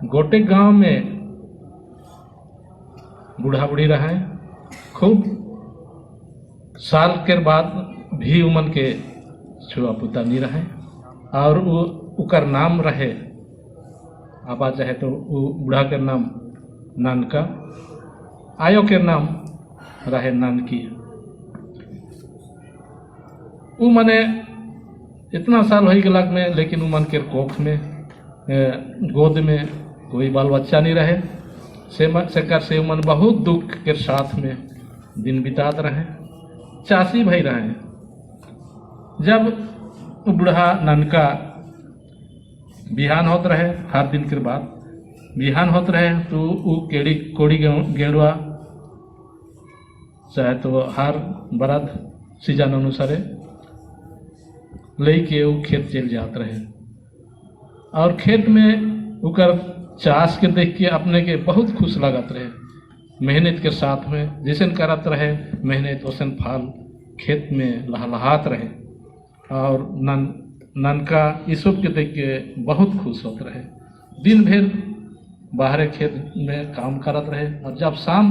गोटे गांव में बूढ़ा बूढ़ी रहे। खूब साल के बाद भी उमन के छुआ पुता नहीं रहे और वो उकर नाम रहे आबा चाहे तो वो बूढ़ा के नाम नानका, आयो के नाम रहे नानकी। उ मने इतना साल हो गया में, लेकिन उमन के कोख में गोद में कोई बाल बच्चा नहीं रहे। से सेकर से उमन बहुत दुख के साथ में दिन बितात रहे। चासी भाई रहे। जब बूढ़ा ननका बिहान होत रहे, हर दिन के बाद बिहान होत रहे तो उ केड़ी कोड़ी गेड़ुआ चाहे तो हर बरद सीजन अनुसारे लेके उ खेत चल जात रहे और खेत में उकर चास के देख के अपने के बहुत खुश लगत रहे। मेहनत के साथ में जैसन करत रहे मेहनत वैसन फल खेत में लहलहात रहे और ननका ये सब के देख के बहुत खुश होत रहे। दिन भर बाहर खेत में काम करत रहे और जब शाम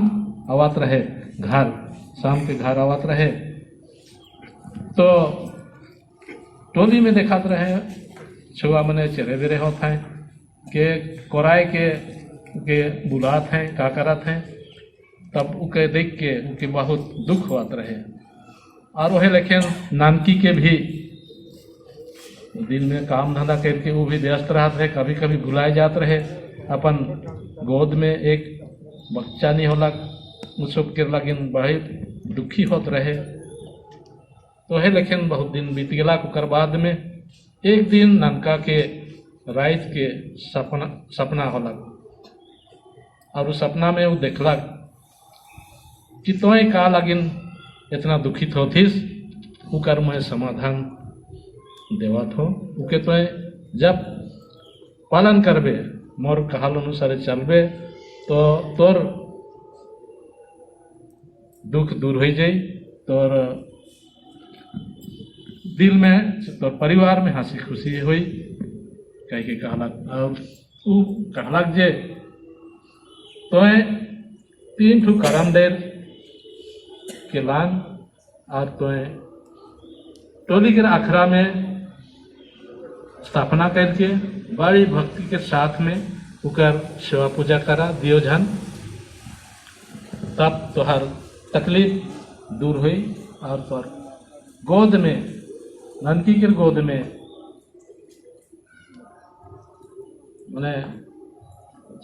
आवत रहे घर, शाम के घर आवत रहे तो टोली में देखात रहे छुआ मने चेरे बेरे होत हैं के कोराए के बुलात हैं, का करत हैं। तब उके देख के उके बहुत दुख होत रहे और वह लेकिन नानकी के भी दिन में काम धंधा करके वो भी व्यस्त रहत रहे। कभी कभी भुलाए जात रहे। अपन गोद में एक बच्चा नहीं होला उ सब के लगिन बहुत दुखी होत रहे। तो है लेकिन बहुत दिन बीत गया। ओकर बाद में एक दिन ननका के रात के सपना सपना होलक और उस सपना में वो देखलक कि तोय का लगिन इतना दुखित होथिस, उकर मैं समाधान देवत हो। उके तोय जब पालन करबे, मोर कहल अनुसार चलबे तो तोर दुख दूर हो जाई, तोर दिल में तोर परिवार में हंसी खुशी हुई कह के कहलक। और उ कहलक जे तोय 3 ठू करम देर के लान और तोय टोली के अखरा में स्थापना करके बड़ी भक्ति के साथ में उकर सेवा पूजा करा दियो झन, तब तोहर तकलीफ दूर हुई और तोहर गोद में ननकी के गोद में मने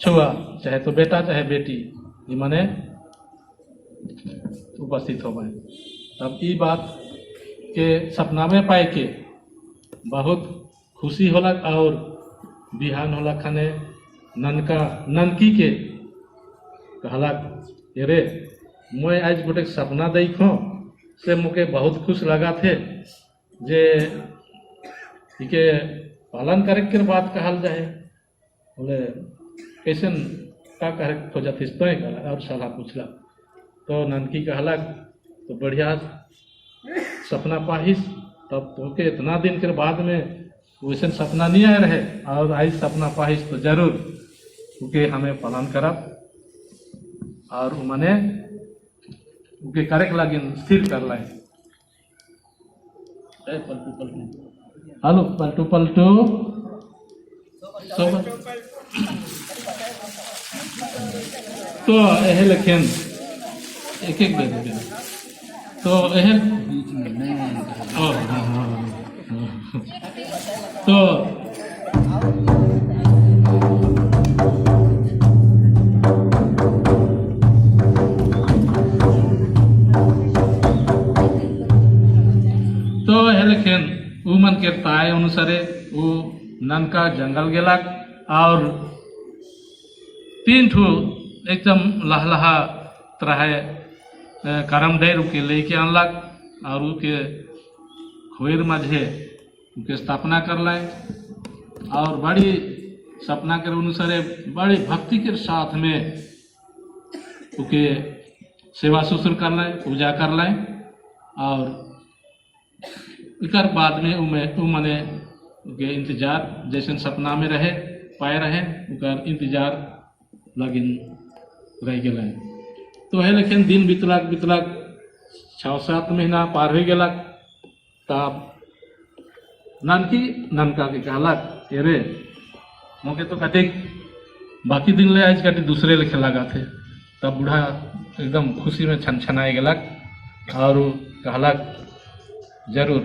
छुआ चाहे तो बेटा चाहे बेटी ये मने उपस्थित हो गए। तब ये बात के सपना में पाए के बहुत खुशी होलक और बिहान होला खाने ननका ननकी के कहलक अरे मैं आज गोटे सपना देखो से मुके बहुत खुश लगा थे जे इके पालन करे के बात कहल जाए। बोले कैसन का कहे खोजत तो कहला और सलाह पूछला। तो ननकी कहलक तो बढ़िया सपना पाहिस, तब तोके इतना दिन के बाद में वैसन सपना नहीं आए रहे और आई सपना पाहिस तो जरूर उके हमें पालन करब और मने उके करे के लागिन स्थिर कर लाए। ए पलटू पलटू, हेलो पलटू पलटू सब। तो एहे लेकिन एक एक दे दे तो एहे बीच में नहीं। ओ हाँ हाँ हाँ। तो एहे लेकिन उ मन के ताय अनुसारे उ ननका जंगल गेलक और 3 ठू एकदम लहलहा रहे करम डेर के लेके आनलक और उके खोर माझे उके स्थापना कर लाए और बड़ी सपना के अनुसारे बड़ी भक्ति के साथ में उके सेवा ससुर कर लाए, पूजा कर लाए और इकर बाद में उमे उ मने उके इंतजार जैसे सपना में रहे पाए रहे, उकर इंतजार लगिन रह गए। तो है लेकिन दिन बीतलक बीतलक, 6-7 महीना पार हो गेलक। तब नानकी ननका के कहलक, "अरे, मोके तो कतेक बाकी दिन ले आज कटी दूसरे लेखे लगा थे।" तब बूढ़ा एकदम खुशी में छन छनाए गेलक और कहलक, "जरूर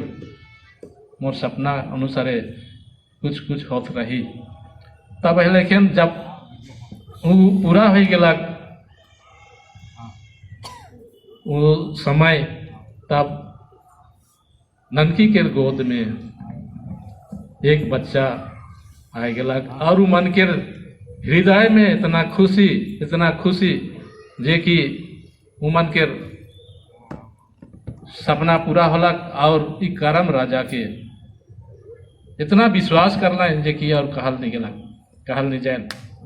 मोर सपना अनुसारे कुछ कुछ होत रही।" तब लेकिन जब वो पूरा हो गेलक वो समय, तब ननकी के गोद में एक बच्चा आ गेलक और उ मन के हृदय में इतना खुशी, इतना खुशी जे कि उ मन के सपना पूरा होलक और ई करम राजा के इतना विश्वास करना जे कि और कहल नहीं गेलक, कहल नहीं जाए।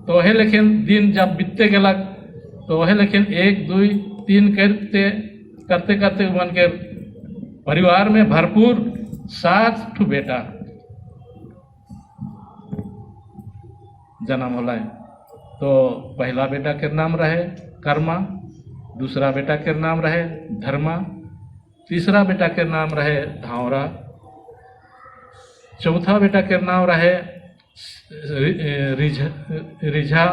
तो वही लेकिन दिन जब बीतते गेलक, तो वही लेकिन एक, दुई, तीन करते करते करते मन के परिवार में भरपूर सात ठो बेटा जन्म होला। तो पहला बेटा के नाम रहे कर्मा, दूसरा बेटा के नाम रहे धर्मा, तीसरा बेटा के नाम रहे धावरा, चौथा बेटा के नाम रहे रिझ रिझा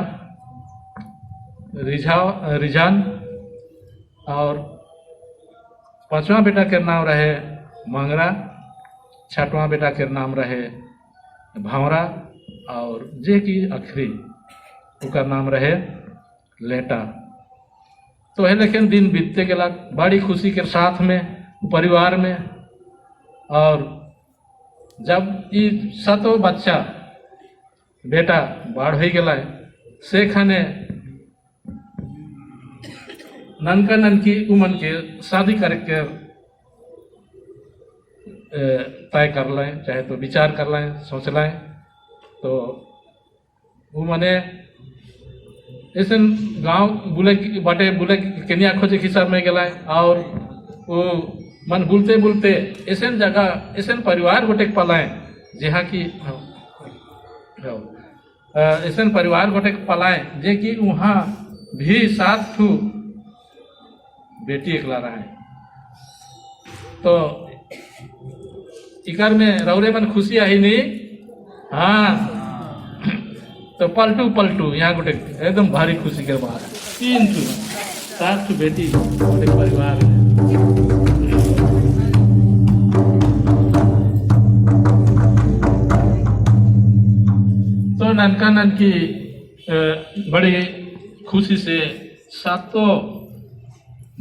रिझा रिझान और पांचवा बेटा के नाम रहे मंगरा, छठवां बेटा के नाम रहे भावरा और जे कि आखिरी ओकर नाम रहे लेटा। तो है लेकिन दिन बीतते गेला बड़ी खुशी के साथ में परिवार में। और जब ई सातों बच्चा बेटा बाढ़ हो गेला, सेखाने ननका ननकी उमन के शादी करके तय कर लें, चाहे तो विचार कर लें, सोच लें। तो वो मने ऐसे गांव बुले बाटे बुले केनिया खोजे हिसाब में गेला और वो मन बुलते बुलते ऐसे जगह, ऐसे परिवार गोटे पलाए जहाँ की ऐसे परिवार गोटे पलाए जे कि वहाँ भी सात ठू बेटी एकला रहे। तो इकर में रौरे मन खुशी आई नहीं? हाँ, तो पलटू पलटू यहाँ गोटे एकदम भारी खुशी के बात, तीन ठू, सात ठू बेटी गोटे परिवार में। तो ननका ननकी बड़ी खुशी से सातों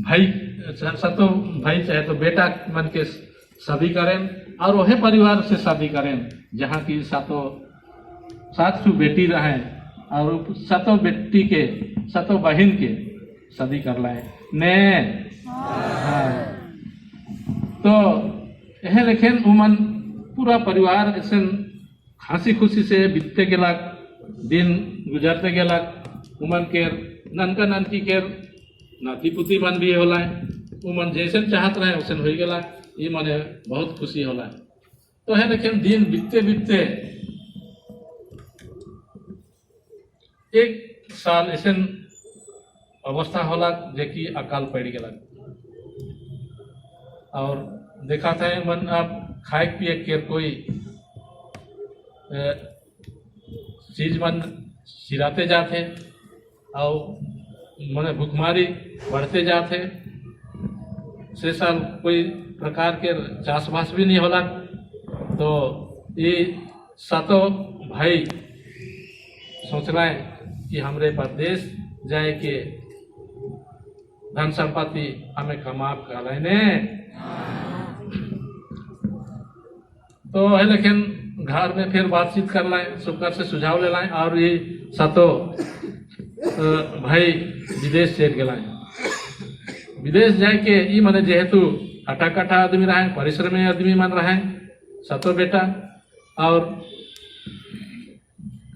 भाई चाहे तो बेटा मन के शादी करें और वही परिवार से शादी करें जहाँ की सातों सात ठू बेटी रहे और सातों बेटी के, सातों बहन के शादी कर लाए ने। हाँ, तो यह लेकिन उमन पूरा परिवार ऐसे हंसी खुशी से बीतते गेलक, दिन गुजरते गेलक। उमन के ननका ननकी के नाती पुती मन भी होला, उमन जैसे चाहत रहे वैसे हो गेला। ये मने बहुत खुशी होला। तो है लेकिन दिन बीतते बीतते एक साल ऐसे अवस्था होला जे कि अकाल पड़ गेलक और देखा था मन अब खाए पिए के कोई चीज मन सिराते जाते और मने भूखमारी बढ़ते जाते। से साल कोई प्रकार के चाष बास भी नहीं होला। तो ये सातों भाई सोचलाए कि हमरे परदेश जाए के धन संपत्ति हमें कमा ने। तो है लेकिन घर में फिर बातचीत कर लाए, सुकर से सुझाव ले लाए और ये सातों भाई विदेश चल गए। विदेश जाए के ई मने जेहेतु हटा कटा आदमी रहे, परिश्रमी आदमी मन रहे सातों बेटा और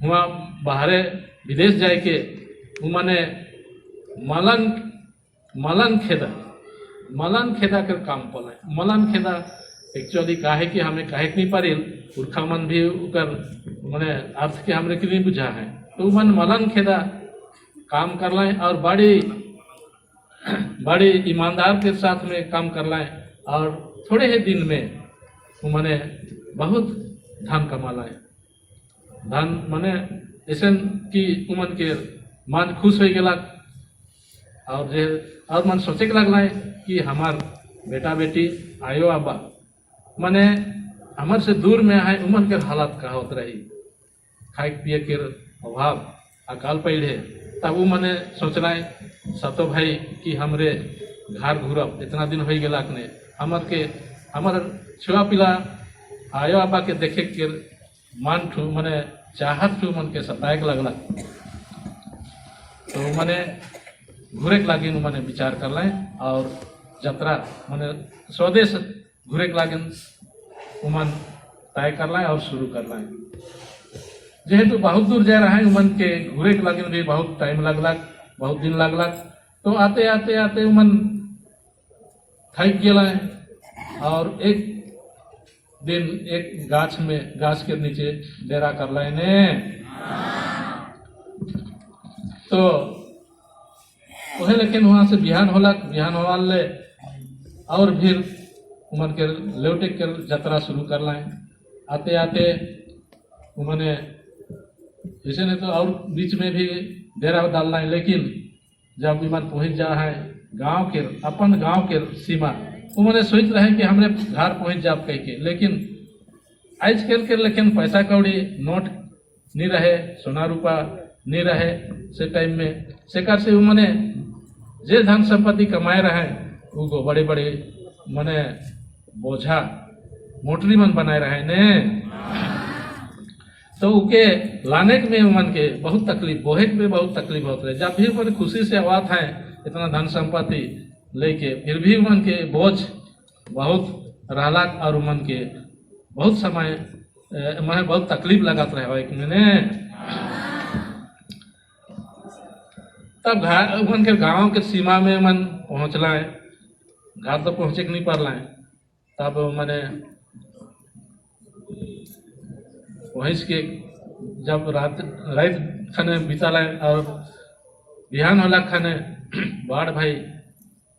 वहाँ बाहरे विदेश जाए के वो मने मलन मलन खेदा के काम पलाए। मलन खेदा एक्चुअली काहे कि हमें काहे के नहीं परिल, पुरखा मन भी उकर मने अर्थ के हमरे के नहीं बुझा है। तो मन मलन खेदा काम कर लाए और बड़ी बड़ी ईमानदार के साथ में काम कर लाए और थोड़े ही दिन में वो मने बहुत धन कमा लाए। धन मने ऐसे कि उमन के मन खुश हो गया और जे और मन सोचे के लगला कि हमार बेटा बेटी आयो आबा मने हमर से दूर में है, उमन के हालत का होत रही, खाए पिए के अभाव, अकाल पड़े। तब वो मने सोचना सतो भाई कि हमरे घर घूरब, इतना दिन हो गया ने हमर के हमर छुआ पिला आयो आबा के देखे के मन ठू मने चाहत ठू मन के सताए के लगला। तो मने घूरे के लागिन मने विचार कर लाए और जतरा मने स्वदेश घूरे के लागिन उमन तय कर लाए और शुरू कर लाए। जेहेतु बहुत दूर जा रहा है, उमन के घूरे के लागिन भी बहुत टाइम लगलक, बहुत दिन लगलक। तो आते आते आते उमन थक गया और एक दिन एक गाछ में, गाछ के नीचे डेरा कर लाए ने। तो वही लेकिन वहाँ से बिहान होलक, बिहान होवाल ले और फिर उमन के लौटे के यात्रा शुरू कर लाए। आते आते उमने जैसे नहीं तो और बीच में भी डेरा डालना है, लेकिन जब विमान पहुंच जा है गांव के, अपन गांव के सीमा, उन्होंने सोच रहे कि हमने घर पहुंच जाब कह के। लेकिन आज कल के लेकिन पैसा कौड़ी नोट नहीं रहे, सोना रुपा नहीं रहे से टाइम में। सेकर से उन्होंने जे धन संपत्ति कमाए रहे वो बड़े बड़े मने बोझा मोटरी मन बनाए रहे ने, तो उके लाने में मन के बहुत तकलीफ, बोहे में बहुत तकलीफ होत रहे। जब भी मन खुशी से आवत है इतना धन संपत्ति लेके, फिर भी मन के बोझ बहुत रहलक और मन के बहुत समय मने बहुत तकलीफ लगत रहे एक महीने। तब घर मन के गांव के सीमा में मन पहुँचला है, घर तो पहुँचे के नहीं पड़ला है। तब मने पहुँच के जब रात रात खाने बिताला और बिहान होला खाने, बड़ भाई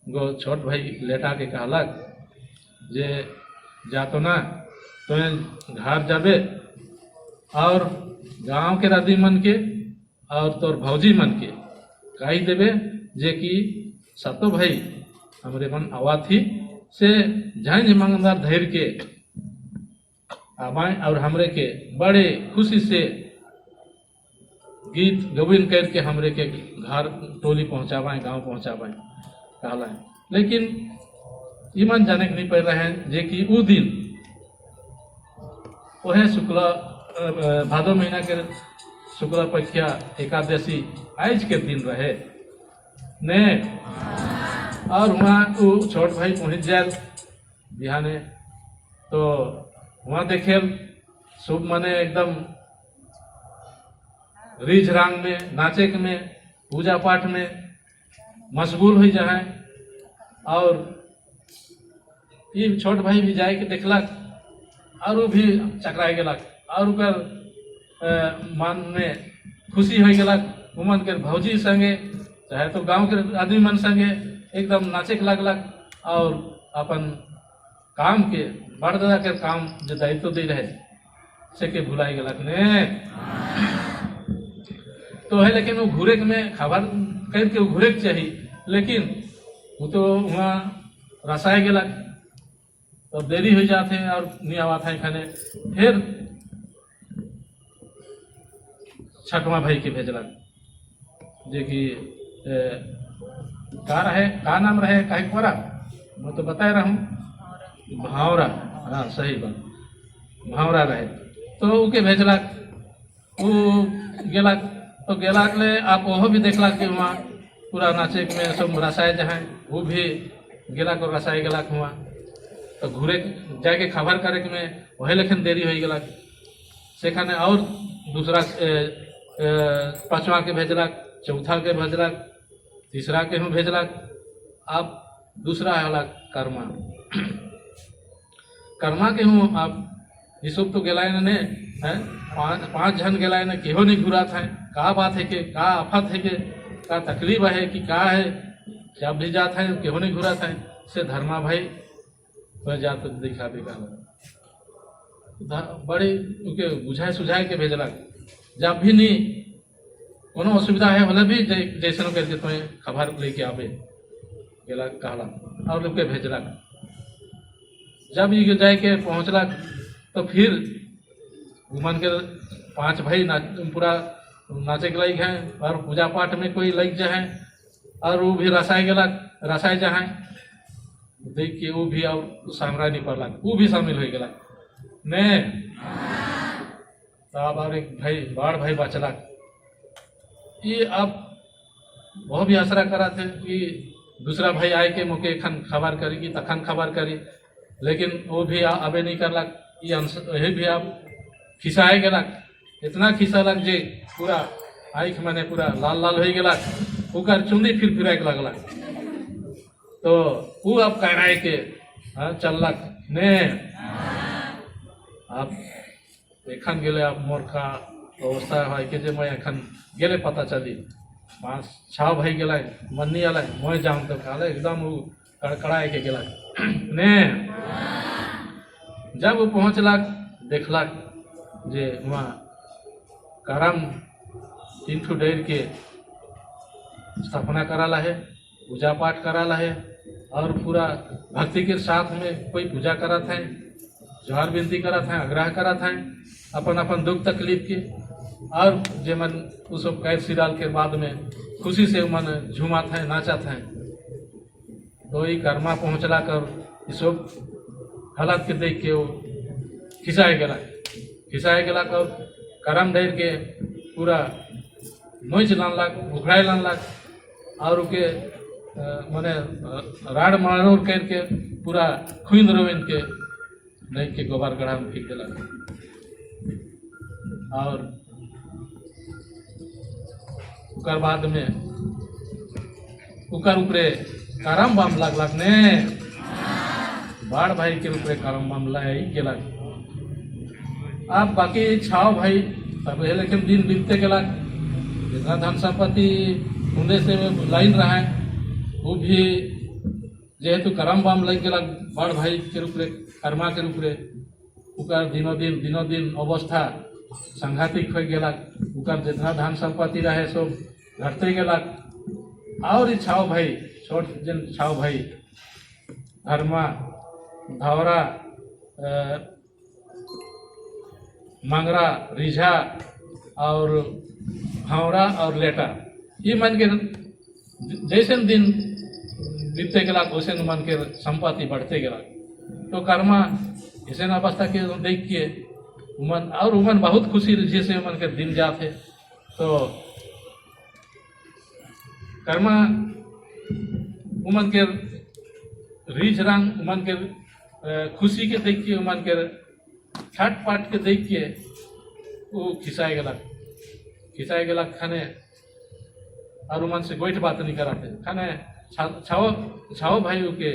गो छोट भाई लेटा के कहलक जे जा तो ना तो घर जाबे और गांव के दादी मन के और तोर भौजी मन के कही देबे जे कि सतो भाई हमरे मन आवा थी से झांझ मंगदार धैर्य के आवाएं और हमरे के बड़े खुशी से गीत गोविंद करके हमरे के घर टोली पहुंचावाएं, गांव पहुंचावाएं कहलाएं। लेकिन ईमान जाने के नहीं पड़ रहे हैं जे कि उ दिन वह शुक्ला भादो महीना के शुक्ला पक्षिया एकादशी आज के दिन रहे ने। और वहाँ वो छोट भाई पहुँच जाए बिहाने, तो वहाँ देखे शुभ मने एकदम रिझ रांग में नाचे में पूजा पाठ में मशगूल हो जाए। और ये छोट भाई भी जाए के देखलक और वो भी चकराए गेलक और ओकर मन में खुशी हो गेलक। उमन के भौजी संगे चाहे तो गांव के आदमी मन संगे एकदम नाचे के लगलक और अपन काम के बड़ दादा के काम जो दायित्व दे रहे से के भुलाई गेलक ने। तो है लेकिन वो घूरे में खबर कर के वो घूरे के चाहिए, लेकिन वो तो वहाँ रसाय गेलक तो देरी हो जाते हैं और नहीं आवात है खाने। फिर छठवा भाई के भेजलक जे कि का रहे, का नाम रहे काहे परा मैं तो बताए रहा हूँ, भावरा, हाँ सही बात, भावरा रहे। तो ओके भेजलक, वो गेलक तो गेलक ले आप ओहो भी देखलक कि वहाँ पूरा नाचे में सब रसाय जहाँ वो भी गेलक और रसाय गेलक वहाँ। तो घूरे जाके खबर करे के में वही लेकिन देरी हो गेलक। सेखाने और दूसरा पाँचवा के भेजलक, चौथा के भेजलक, तीसरा के हूँ भेजलक। अब दूसरा हलक कर्मा। कर्मा के हूँ अब ये सब तो गेलाय ने है, पांच पांच जन गेलाय ने, केहो नहीं घुरात है। का बात है के, का आफत है के, का तकलीफ है कि का है? जब भी जात है, केहो नहीं घुरात है। से धर्मा भाई, तो जात दिखा का बड़े ओके बुझाए सुझाए के भेजलक। जब भी नहीं कोनो असुविधा है होले भी जैसन करके तुम्हें खबर लेके आबे गेला कहला और लोग के भेजलक। जब ये जाए के पहुँचलक तो फिर घुमन के पांच भाई नाच, पूरा नाचे के लायक हैं और पूजा पाठ में कोई लग जाए और वो भी रसाय गेलक, रसाय जहाँ देख के वो भी और सामरा नहीं पड़लक, वो भी शामिल हो गेलक ने। तब और एक भाई, बड़ भाई बचलक। ये अब वह भी आसरा करा थे कि दूसरा भाई आए के मोके एखन खबर करी कि तखन खबर करी, लेकिन वो भी आबे नहीं करलक। ये अंश यही भी अब खिसाए गेलक। इतना खिसालक जे पूरा आँख माने पूरा लाल लाल हो गेलक, ओकर चुंदी फिर फिराए के लगलक। तो वो अब कराए के हाँ चललक ने। अब एखन गेले, अब मोर का अवस्था है के जे मैं एखन गेले पता चली। पाँच छः भाई गेलै, मन नहीं आलै, मैं जाऊँ तो कहले एकदम वो कड़कड़ाए के गेलक ने। जब वो पहुँचलक, देखलक जे वहाँ करम तीन ठो डैर के स्थापना कराला है, पूजा पाठ कराला है और पूरा भक्ति के साथ में कोई पूजा करत है, जोहार विनती करत हैं, आग्रह करत हैं अपन अपन दुख तकलीफ के और जे मन उ सब कैद सिराल के बाद में खुशी से मन झूमत हैं, नाचत हैं। तो ई कर्मा पहुँचला कर ई सब हालत के देख के वो खिसाए गेला। खिसाए गेला कर करम ढेर के पूरा नोच लानलक, उखड़ाए लानलक और ओके माने राड़ मारोड़ करके पूरा खुइन रोइन के देख के गोबर गढ़ा में फेंक देलक। और ओकर बाद में ओकर ऊपरे करम बम लगलक ने। बाढ़ भाई के ऊपरे करम बम लाग गेलक। अब बाकी छाव भाई तब ये लेकिन दिन बीतते गेलक। जितना धन संपत्ति उन्हें से लाइन रहा है, वो भी जेहेतु करम बम लग गेलक बड़ भाई के ऊपरे, कर्मा के ऊपरे, ओकर दिनों दिन दिनों दिन अवस्था सांघातिक हो गेलक। ओकर जितना धन संपत्ति रहे, सब घटते गेलक। और ई छाव भाई, छोट जन छाव भाई, धर्मा, धावरा, मांगरा, रिझा और भावरा और लेटा, ये मन के जैसे दिन बीतते गेलक, वैसे मन के संपत्ति बढ़ते गेलक। तो कर्मा ऐसे अवस्था के देख के उमन और उमन बहुत खुशी जैसे उमन के दिन जाते। तो कर्मा उमन के रीझ रंग, उमन के खुशी के देख के, उमन के ठाट पाट के देख के वो खिसाए गेलक। खिसाए गेलक खाने और उमन से गोइठ बात नहीं कराते खाने। छाओ छाओ भाई के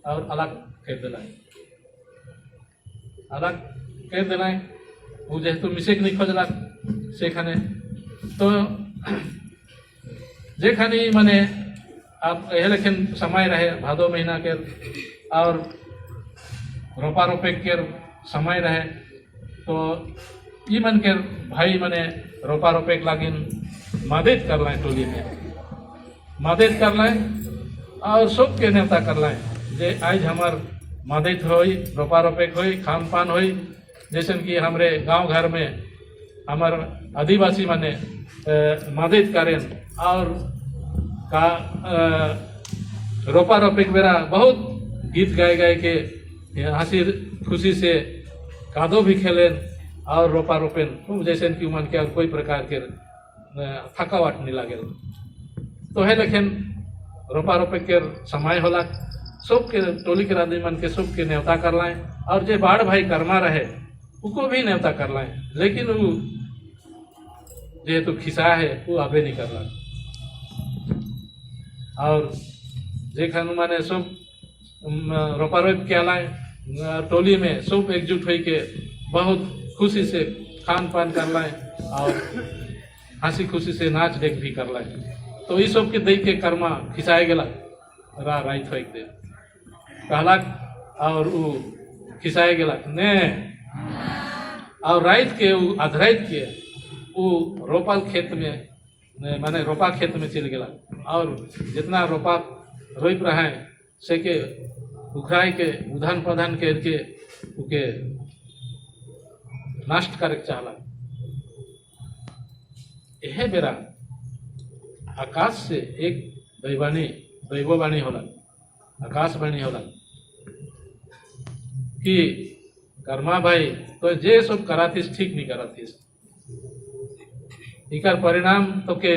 और अलग कर दिलाए, अलग कर दिलाए। वो जेहेतु मिशेक नहीं खोजलक सेखाने। तो जेखानी माने अब यह लेकिन समय रहे भादो महीना के और रोपा रोपे के समय रहे। तो ई मन के भाई मने रोपा रोपे के लागिन मदद कर लाए, टोली में मदद कर लाए और सबके न्योता कर लाए जे आज हमार मदद होई, रोपा रोपे के होई, खान पान होई। जैसे कि हमरे गांव घर में हमार आदिवासी माने मदद करें और का रोपा रोपे के बेरा बहुत गीत गाए गाए के हंसी खुशी से कादो भी खेलें और रोपा रोपेन, जैसे कि मन के कोई प्रकार के थकावट नहीं लागे। तो है लेकिन रोपा रोपे के समय होला, सबके टोली के आदमी मन के सबके न्योता कर लाए और जे बाढ़ भाई कर्मा रहे, उको भी न्योता कर लाए। लेकिन वो जेहेतु खिसा है, वो आबे नहीं कर और जेखन माने सब रोपा रोप के आलाए। टोली में सब एकजुट होई के बहुत खुशी से खान पान कर लाए और हंसी खुशी से नाच देख भी कर लाए। तो ये सब के देख के कर्मा खिसाए गेला रा राइत हो एक दिन कहलक और उ खिसाए गेलक ने। और रात के उ अधराइत के उ रोपल खेत में, माने रोपा खेत में चल गेला और जितना रोपा रोप रहे से के उखड़ाई के उधान प्रधान करके उके नष्ट करे के चाहला। यह बेरा आकाश से एक दैवाणी दैववाणी होला, आकाशवाणी होला कि कर्मा भाई, तो जे सब करातीस ठीक नहीं करातीस, इकर परिणाम तो के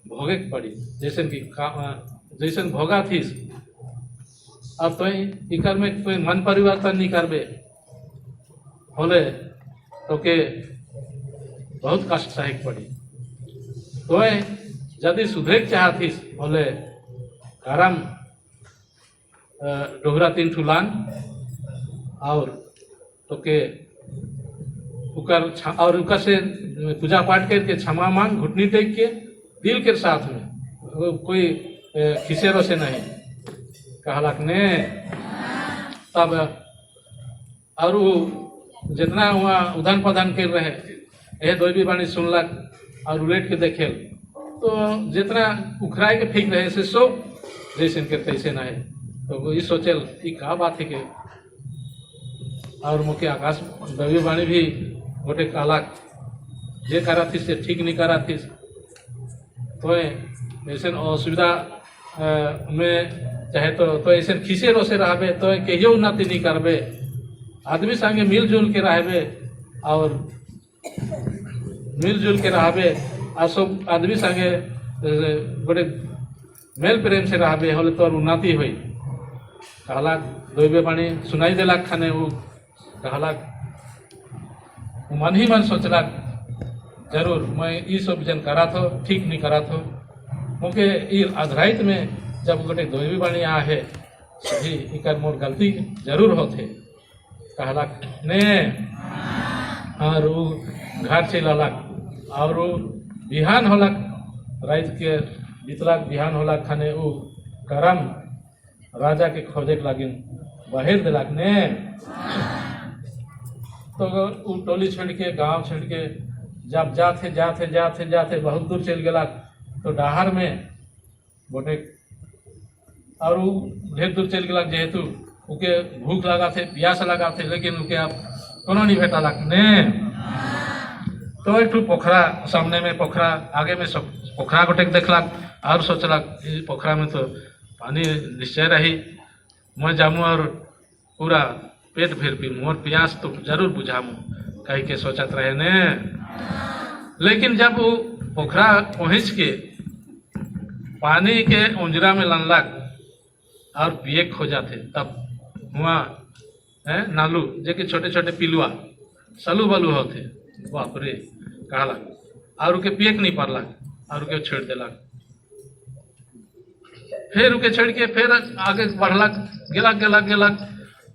भोगे के पड़ी। जैसन कि जैसन भोगा थीस, अब तो इकर में कोई मन परिवर्तन नहीं करबे होले तो के बहुत कष्ट सहे के पड़ी। तो यदि सुधरे के चाहतीस होले करम डोहरा तीन ठू लान और तो के उकर और उकर से पूजा पाठ करके क्षमा मांग, घुटनी टेक के दिल के साथ में, वो कोई खिसे रोसे नहीं। कहलक ने। तब और वो जितना वहाँ उदान प्रदान कर रहे, यह दैवी वाणी सुनलक और उलट के देखेल तो जितना उखड़ाए के फेंक रहे से सब जैसे के तैसे नहीं। तो वो ये सोचल, ई का बात है के और मुके आकाश दैवी वाणी भी गोटे कहलक, जे करा थी से ठीक नहीं करा थी, तो ऐसे असुविधा में चाहे तो ऐसे खिसे रोसे रहबे तो कहियो उन्नति नहीं करबे। आदमी संगे मिलजुल के रहबे और मिलजुल के रहबे और सब आदमी संगे बड़े मेल प्रेम से रहबे होले तोर उन्नति होई। कहलक, दैवे वाणी सुनाई देलक खाने। वो कहलक, वो मन ही मन सोचलक, जरूर मैं ई सब जन करा थो ठीक नहीं करा थो। मोके ई अधराइत में जब गोटे दैवी वाणी आहे, सही इकर मोर गलती जरूर होथे। कहलक ने और उ घर चल अलक और उ बिहान होलक, रात के बीतलक, बिहान होलक खाने उ करम राजा के खोजे के लागिन बहेर दिलक ने। तो उ टोली छोड़ के, गांव छोड़ के जब जाते जाते जाते जाते बहुत दूर चल गेलक तो डहार में गोटे और उ ढेर दूर चल गेलक, जेहेतु उके भूख लगा थे, प्यास लगा थे, लेकिन उके अब कोनो नहीं भेटलक ने। तो एक ठो पोखरा सामने में, पोखरा आगे में सब पोखरा गोटे देखलक और सोचलक, ई पोखरा में तो पानी निश्चय रही, मैं जामू और पूरा पेट भर पी, मोर प्यास तो जरूर बुझामू कह के सोचत रहे ने। लेकिन जब वो पोखरा पहुँच के पानी के उंजरा में लनलक और पिए खोजा थे, तब हुआ है नालू जे कि छोटे छोटे पिलुआ सलू बलू होते, बाप रे कहलक और उके पिए के नहीं पड़लक और उके छोड़ देलक। फिर उके छोड़ के फिर आगे बढ़लक, गेलक गेलक गेलक,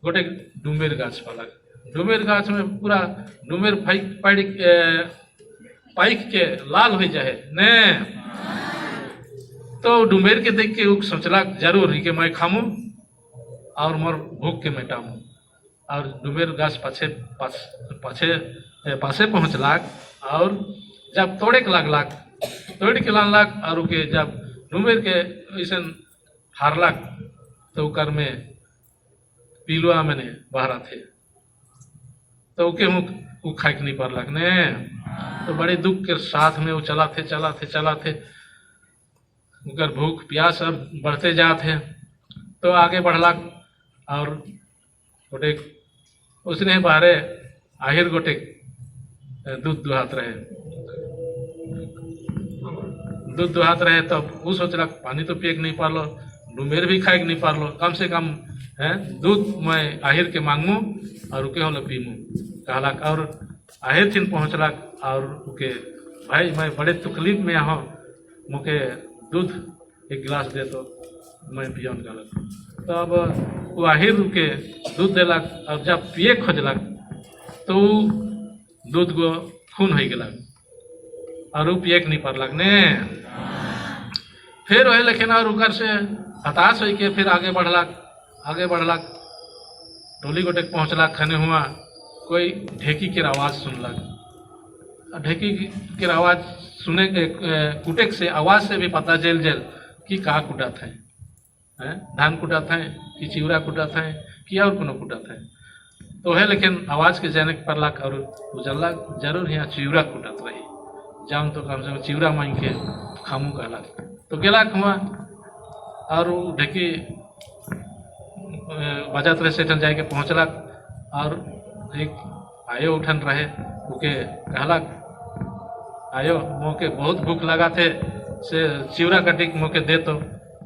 गोटे डुमेर गाछ पलक। डुमेर गाछ में पूरा डुमेर फाइक पाइक पाइक के लाल हो जाए ने। तो डुमेर के देख के उ सोचलक, जरूर के मैं खामू और मोर भूख के मेटामू। और डुमेर गाछ पाछे पाछ, पाछे पासे पहुँचलाक और जब तोड़े के लागलाक, तोड़ के लानलाक और उके जब डुमेर के ऐसन हारलाक तो ओकर में पिलुआ मैंने बहरा थे, तो ओके हूँ उ खाए के नहीं पड़लक ने। तो बड़े दुख के साथ में वो चला थे, चला थे, चला थे, उनकर भूख प्यास अब बढ़ते जात है। तो आगे बढ़लक और गोटे उसने बाहरे आहिर गोटे दूध दुहात रहे, दूध दुहात रहे। तब वो सोचलक, पानी तो पिए के नहीं पारलो, डुमेर भी खाए के नहीं पारलो, कम से कम है दूध मैं आहिर के मांगमू और उके होले पीमू कहलक। और आहिर थिन पहुँचलक और उके, भाई, मैं बड़े तकलीफ में हूँ, मुके दूध एक गिलास दे तो मैं पियन कहलक। तब वो आहिर के दूध देलक और जब पिए खोजलक तो उ दूध गो खून हो गेलक और उ पिए के नहीं पड़लक ने। फिर वही लेकिन और ओकर से हताश हो के फिर आगे बढ़लक, आगे बढ़लक, टोली गोटे पहुँचलक। खने हुआ कोई ढेकी के आवाज़ सुनलक। और ढेकी के आवाज़ सुने के, कुटेक से आवाज़ से भी पता चल जल कि का कुटत है, हैं, धान कुटत है कि चिवड़ा कुटत है कि और कोनो कुटत है। तो है लेकिन आवाज़ के जाने के पड़लक और उ जानलक जरूर यहाँ चिवड़ा कुटत रही, जाम तो कम से कम चिवड़ा मांग के खामू कहलक। तो गेलक हुआ और उ ढेकी बजत रहे, सेठन जाके पहुँचलक और एक आयो उठन रहे, ओके कहलक, आयो, मोके बहुत भूख लगा थे, से चिवड़ा काटी के मोके दे तो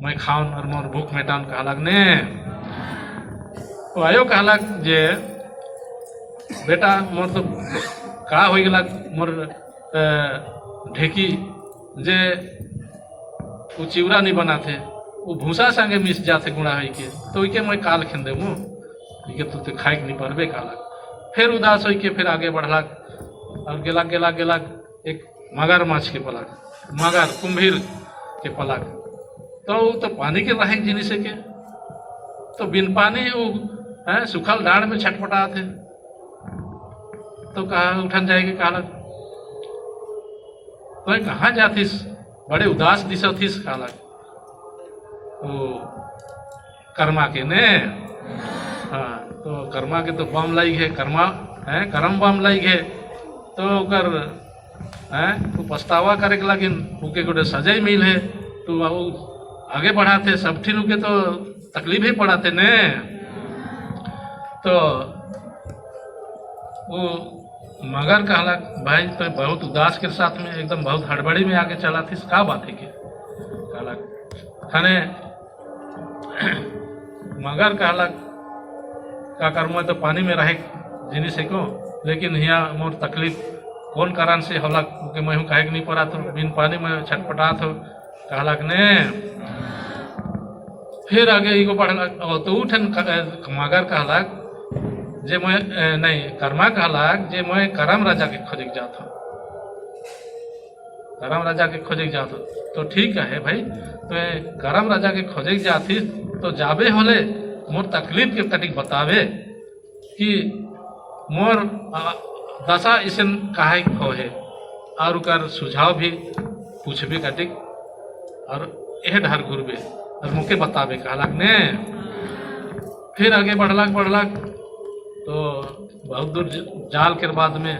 मैं खाऊन और मोर भूख मेटाउन कहलक ने। तो आयो कहलक जे बेटा, मोर तो का हो गलक, मोर ढेकी जे उ चिवड़ा नहीं बनाथे, वो भूसा संगे मिस जाथे गुड़ा होई के, तो ओइके मैं काल खेन देमू, ओइके तो खाए के नहीं परबे कहलक। फिर उदास होई के फिर आगे बढ़लक और गेलक गेलक गेलक, एक मगरमच्छ के पलक, मगर कुंभीर के पलक। तो उ तो पानी के रहे जिनिस के, तो बिन पानी वो है सुखल डाढ़ में छटपटाते। तो कहा उठन जाएगी, कहलक, तो कहाँ जाथिस, बड़े उदास दिसथिस कहलक वो कर्मा के ने। हाँ, तो कर्मा के तो बम लाग है, कर्मा है करम बम लाग है। तो ओकर हैं वो पछतावा करे के लगिन, ओके गोटे सजाई मिल है, तो वो आगे बढ़ाते सब ठिन के तो तकलीफ ही पड़ाते ने। तो वो मगर कहलक, भाई, तो बहुत उदास के साथ में एकदम बहुत हड़बड़ी में आके चला थी, का बात है के कहलक। खने मगर कहलक, का कर, तो पानी में रहे जिनिस है को, लेकिन हिया मोर तकलीफ कौन कारण से होलक के मैं हूँ काहे के नहीं पड़ा तो बिन पानी में छटपटात हो कहलक ने। फिर आगे एगो बढ़लक और तो उठन मगर कहलक जे मैं नहीं, कर्मा कहलक जे मैं करम राजा के खोजे के जात हूँ, करम राजा के खोजे के जात हूँ। तो ठीक है भाई, तो करम राजा के खोजे के जाती तो जाबे होले मोर तकलीफ के तटिक बतावे कि मोर दशा ऐसन काहे हो है और ओकर सुझाव भी पूछबे कटिक और एह ढार घुरबे और मुके बताबे कहलक ने। फिर आगे बढ़लक बढ़लक तो बहुत दूर जाल के बाद में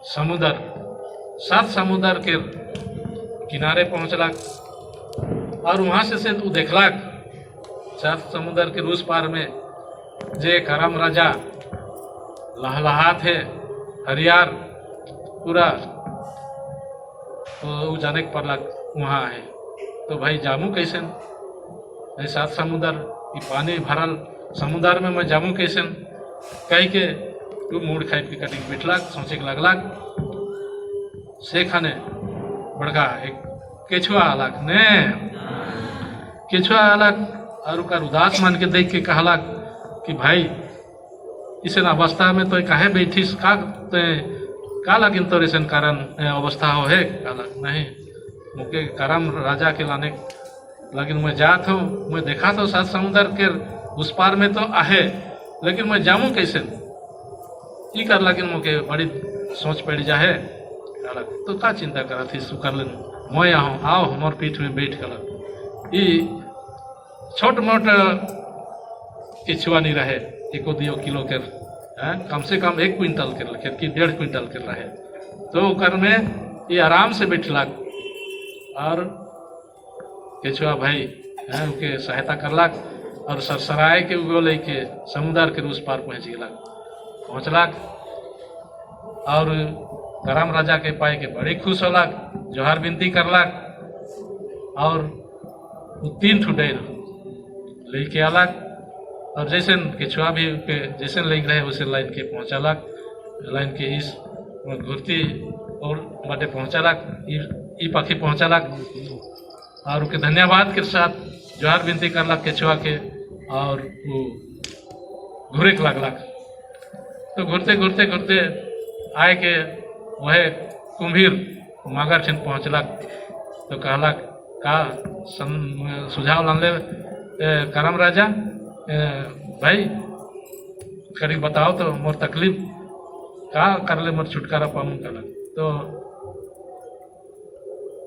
समुद्र, सात समुद्र के किनारे पहुँचलक और वहाँ से उ देखलक सात समुद्र के उस पार में जे करम राजा लहलहात है हरियार पूरा। तो उ जाने के पड़लक वहाँ है। तो भाई, जामू कैसे ये सात समुद्र ई पानी भरल समुद्र में मैं जामू कैसे कह के तू मूड खाई के कटी बैठलक, सोचे के लगलक। से खाने बड़का एक केछुआ आलक ने। केछुआ आलक और ओकर उदास मन के देख के कहलक कि भाई, इसन अवस्था में तो काहे बैठिस, का ते का लगिन तोर ऐसन कारण अवस्था हो है कहलक। नहीं, मुके करम राजा के लाने लेकिन मैं जात हूँ, मैं देखा तो सात समुद्र के उस पार में तो आहे, लेकिन मैं जामू कैसे, ई कर लगिन मुके बड़ी सोच पड़ जाहे कहलक। तो का चिंता करत थी, सु कर लेन, मैं आहूँ, आओ हमर पीठ में बैठ कहलक। ई छोट मोट केछुआ नहीं रहे, एको दियो किलो के हैं, कम से कम 1 क्विंटल के रखे कि 1.5 क्विंटल के रहे। तो ओकर में ये आराम से बैठलक और केछुआ भाई हैं ओके सहायता करलक और सरसराए के उगो लेके समुद्र के उस पार पहुँच गेलक। पहुँचलक और करम राजा के पाए के बड़ी खुश होलक, जोहार विनती करलक और वो तीन ठो डैर लेके आलक और जैसे केछुआ भी के जैसे लग रहे वैसे लाइन के पहुँचलक, लाइन के इस घुरती और बाटे पहुँचलक, ई ई पाखी पहुँचलक और ओके धन्यवाद के साथ जोहार विनती करलक केछुआ के। और वो घूरे के लागलक। तो घूरते घूरते घूरते आए के वह कुंभीर मगर ठिन पहुँचलक। तो कहलक, का सुझाव लानले करम राजा भाई, करीब बताओ तो मोर तकलीफ का करले मोर छुटकारा पाऊँ? कहलक। तो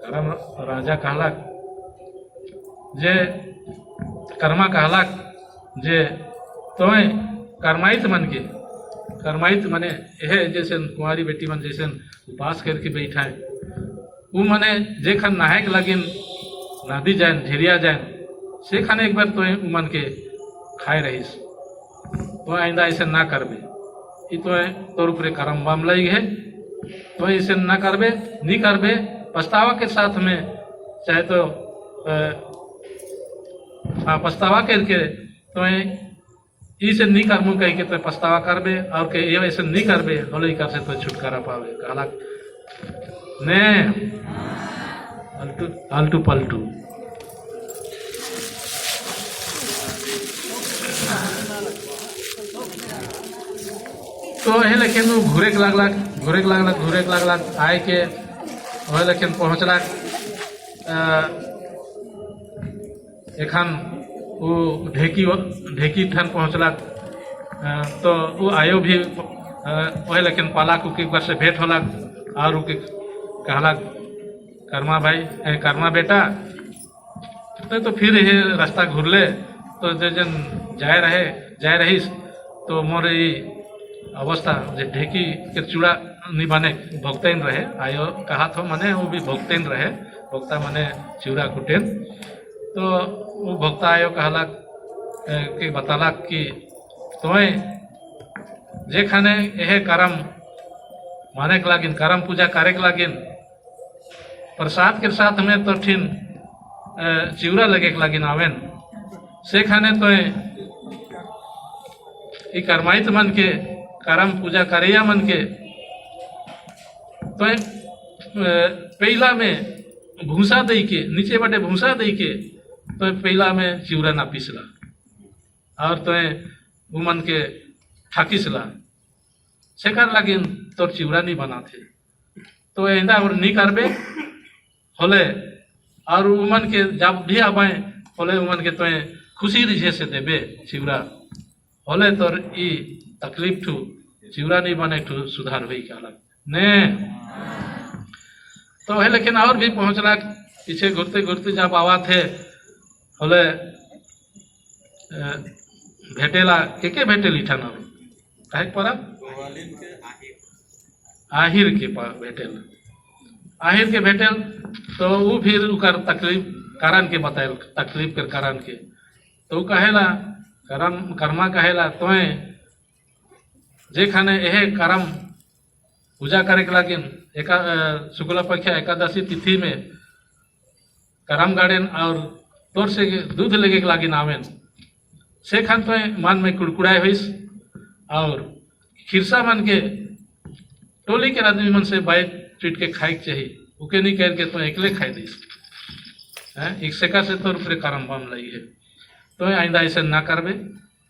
करम राजा कहलक जे, कर्मा कहलक जे तोय कर्माइत मन के, कर्माइत मने यह जैसे कुंवारी बेटी मन जैसे उपवास करके बैठा है, वो मने जे खन नहाए के लगिन नदी जाए, झिरिया जाए, से खाने एक बार तो मन के खाए रहीस, तो आइंदा ऐसे ना करबे। ई तो तोर ऊपरे करम बम लगी है। तो ऐसे ना करबे, नहीं करबे, पछतावा के साथ में चाहे तो हाँ, पछतावा करके तो इसे नहीं करमू कह के तो पछतावा करबे और के ये ऐसे नहीं करबे होले कर से तो छुटकारा पावे। कहला ने अल्टू अल्टू पलटू। तो एहे लेकिन वो घूरे के लागलक, घूरे के लागलक, घूरे के लागलक, आए के वह लेकिन पहुँचलक। एखन वो ढेकी ढेकी ठन पहुँचलक। तो वो आयो भी वह लेकिन पालाक उके एक बार से भेंट होलक और उके कहलक, कर्मा भाई, कर्मा बेटा, तो फिर ये रास्ता घुरले तो जे जन जाए रहे जाए रहीस तो मोर ये अवस्था जे ढेकी के चूड़ा नहीं बने भोगतेन रहे आयो कहा तो मने वो भी भोगतेन रहे, भोक्ता मने चूड़ा कुटेन। तो वो भोक्ता आयो कहलक कि बतालक कि तोय जे खाने यह करम माने के लागिन, करम पूजा करे के लागिन, प्रसाद के साथ में तो ठिन चिवरा लगे के लागिन आवेन, से खाने तो ई कर्माइत मन के करम पूजा करैया मन के तो पहला में भूसा दई के नीचे बटे भूसा दई के तो पहला में चिवरा ना पीसला और तो वो मन के ठाकिसला, सेकर लागिन तोर चिवरा नहीं बनाथे। तो ऐंदा और नहीं करबे होले और उमन के जब भी आबाए होले उमन के तो खुशी रिझे से देबे चिवरा होले तोर ई तकलीफ ठू चिवरा नहीं बने ठू सुधार हुई। कहलक ने। तो है लेकिन और भी पहुँचला पीछे घूरते घूरते जब आवा थे होले भेटेला के भेटेल इठन और काहे पड़ा आहिर के भेटेल, आहिर के भेटेल। तो वो फिर उकर तकलीफ कारण के बतायल, तकलीफ के कारण के। तो वो कहेला करम कर्मा कहेला तोय जे खाने एहे करम पूजा करे के लागिन एका शुक्ल पक्ष एकादशी तिथि में करम गार्डन और तोर से दूध लेके के लागिन आवेन, से खान तो मन में कुड़कुड़ाए होइस और खिरसा मन के टोली के आदमी मन से बाइक पीट के खाए के चाहिए, उके नहीं कह के तो एकले खाई दीस हैं, एक सेका से तोर ऊपरे करम बम लगी है। तो आइंदा ऐसे ना करबे,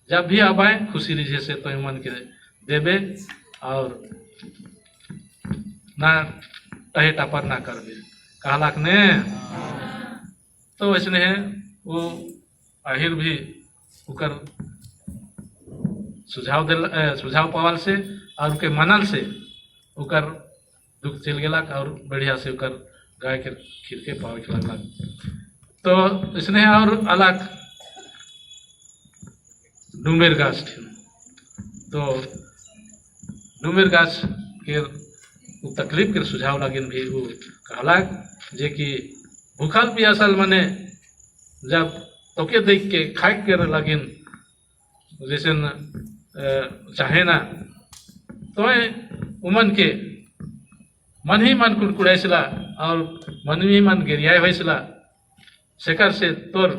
जब भी आबाए खुशी रिझे से तो मन के देबे और ना टहे टापर ना करबे। कहलाक ने। तो वैसने है वो आहिर भी उकर सुझाव दिल, सुझाव पावल से और उके मनल से उकर दुख चल गेलक और बढ़िया से उकर गाय के खीर के पावे के लगलक। तो इसने और अलग डूमेर गाछ थी। तो डूमेर गाछ के उ तकलीफ के सुझाव लगिन भी वो कहलक जे कि भूखल पियासल मने जब तोके देख के खाए के लगिन जैसे चाहे ना तो उमन के मन ही मन कुड़कुड़ाइसला और मन ही मन गिरियाए होइसला, सेकर से तोर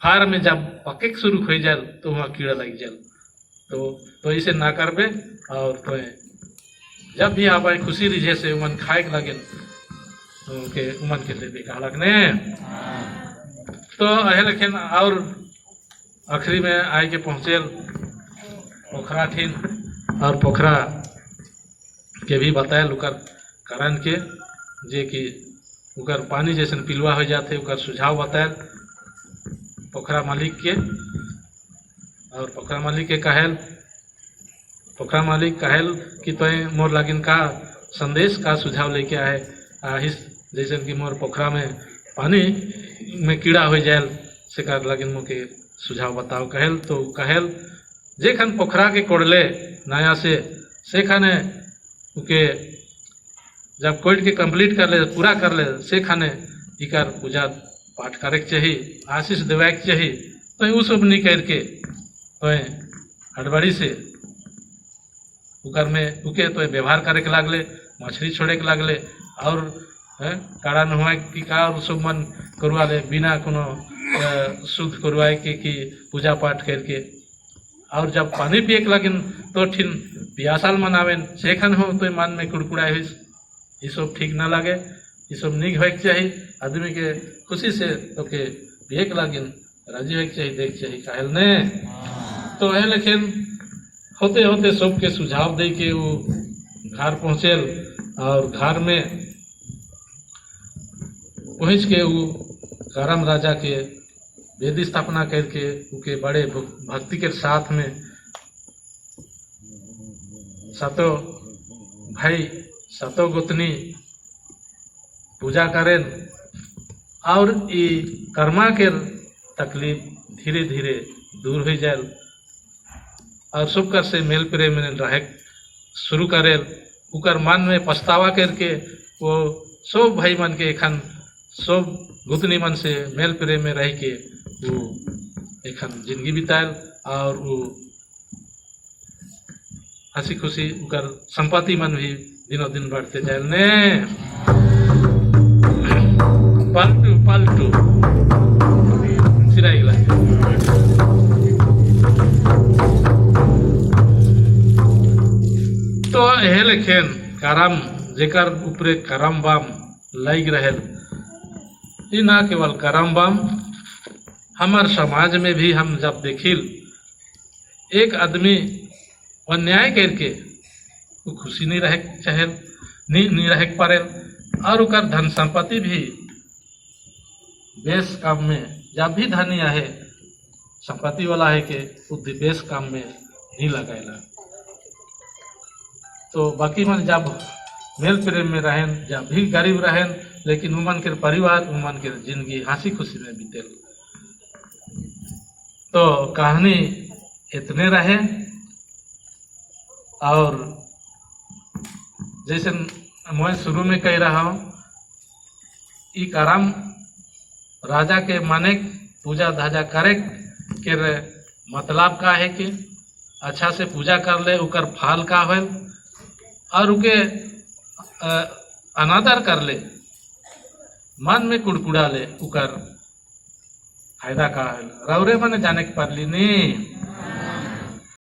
फार में जब पके शुरू हो जाए तो वहाँ कीड़ा लग जाए। तो इसे ना करबे और तो जब भी आप खुशी रिझे से उमन खाए के लगे के उमन के देबे। कहलक ने। तो अहे लेकिन और आखिरी में आए के पहुँचेल पोखरा ठिन और पोखरा के भी बतायल ओकर कारण के, जे कि ओकर पानी जैसन पिलुआ हो जाथे, ओकर सुझाव बतायल पोखरा मालिक के। और पोखरा मालिक के कहेल, पोखरा मालिक कहेल कि तोय मोर लागिन का संदेश का सुझाव लेके आए आहिस, जैसन कि मोर पोखरा में पानी में कीड़ा हो जाए से कर लागिन मोके सुझाव बताओ कहेल। तो कहेल जेखन पोखरा के कोड़ले नया से खाने उके जब कोड़ के कंप्लीट कर ले, पूरा कर ले, से खाने इकर पूजा पाठ करे के चाही, आशीष देवे के चाही। तो उ सब नहीं करके तो हड़बड़ी से उकर में उके तो व्यवहार करे के लागले, मछली छोड़े के लागले और काड़ा नहुआ की का और सब मन करवा ले बिना कोनो शुद्ध करवाए के कि पूजा पाठ करके। और जब पानी पिए के लगिन तो ठिन पियासाल मनावेन सेखन हो तो मन में कुड़कुड़ाए हुई, ये सब ठीक ना लगे, ये सब निक होए के चाही। आदमी के खुशी से तो के पिए के लगिन राजी होए के चाही, देख चाही काहेल ने। तो है लेकिन होते होते सबके सुझाव दे के वो घर पहुँचेल और घर में पहुँच के वो करम राजा के वेदी स्थापना करके उके बड़े भक्ति के साथ में सातों भाई सातों गोतनी पूजा करेन और ई कर्मा के तकलीफ धीरे धीरे दूर हो जाए और सबकर से मेल प्रेम में रहे शुरू करेल। उकर मन में पछतावा करके वो सब भाई मन के एखन सब गुतनी मन से मेल प्रेम में रह के वो एखन जिंदगी बितायल और वो हंसी खुशी उकर संपत्ति मन भी दिनों दिन बढ़ते जायल ने। पलटू पलटू सिराई गेला। तो हे लेखेन करम जेकर ऊपरे करम बाम लग रहे, ई ना केवल करम बाम, हमार समाज में भी हम जब देखिल एक आदमी अन्याय करके वो खुशी नहीं रहे चाहे नहीं रहे पारे और उकर धन संपत्ति भी बेस काम में जब भी धनी आहे संपत्ति वाला है के बुद्धि बेस काम में नहीं लगाएला। तो बाकी मन जब मेल प्रेम में रहें जब भी गरीब रहें लेकिन उमन के परिवार उमन के जिंदगी हंसी खुशी में बीतेल। तो कहानी इतने रहे और जैसे मैं शुरू में कह रहा हूँ ई करम राजा के माने पूजा धाजा करे के मतलब का है कि अच्छा से पूजा कर ले उकर फल का होल और उके अनादर कर ले मन में कुड़कुड़ा ले उकर फायदा का होल रौरे मने जाने के पड़ली नहीं।